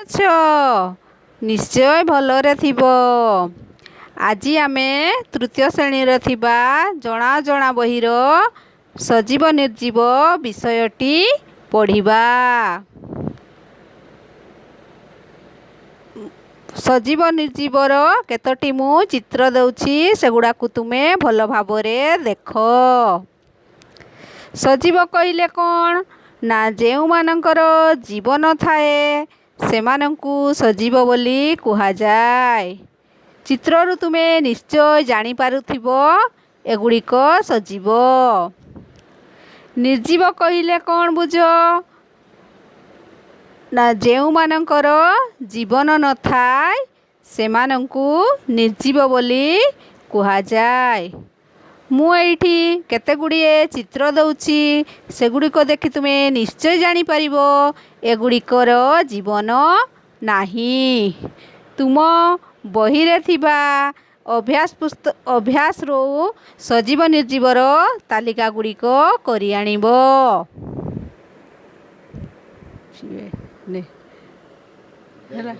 ଅଛ? ନିଶ୍ଚୟ ଭଲରେ ଥିବ। ଆଜି ଆମେ ତୃତୀୟ ଶ୍ରେଣୀରେ ଥିବା ଜଣା ଅଜଣା ବହିର ସଜୀବ ନିର୍ଜୀବ ବିଷୟଟି ପଢ଼ିବା। ସଜୀବ ନିର୍ଜୀବର କେତୋଟି ମୁଁ ଚିତ୍ର ଦେଉଛି, ସେଗୁଡ଼ାକୁ ତୁମେ ଭଲ ଭାବରେ ଦେଖ। ସଜୀବ କହିଲେ କ'ଣ ନା, ଯେଉଁମାନଙ୍କର ଜୀବନ ଥାଏ ସେମାନଙ୍କୁ ସଜୀବ ବୋଲି କୁହାଯାଏ। ଚିତ୍ରରୁ ତୁମେ ନିଶ୍ଚୟ ଜାଣିପାରୁଥିବ ଏଗୁଡ଼ିକ ସଜୀବ। ନିର୍ଜୀବ କହିଲେ କ'ଣ ବୁଝ ନା, ଯେଉଁମାନଙ୍କର ଜୀବନ ନଥାଏ ସେମାନଙ୍କୁ ନିର୍ଜୀବ ବୋଲି କୁହାଯାଏ। ମୁଁ ଏଇଠି କେତେ ଗୁଡ଼ିଏ ଚିତ୍ର ଦେଉଛି, ସେଗୁଡ଼ିକ ଦେଖି ତୁମେ ନିଶ୍ଚୟ ଜାଣିପାରିବ ଏଗୁଡ଼ିକର ଜୀବନ ନାହିଁ। ତୁମ ବହିରେ ଥିବା ଅଭ୍ୟାସ ପୁସ୍ତ ଅଭ୍ୟାସରୁ ସଜୀବ ନିର୍ଜୀବର ତାଲିକା ଗୁଡ଼ିକ କରି ଆଣିବ। ହେଲା।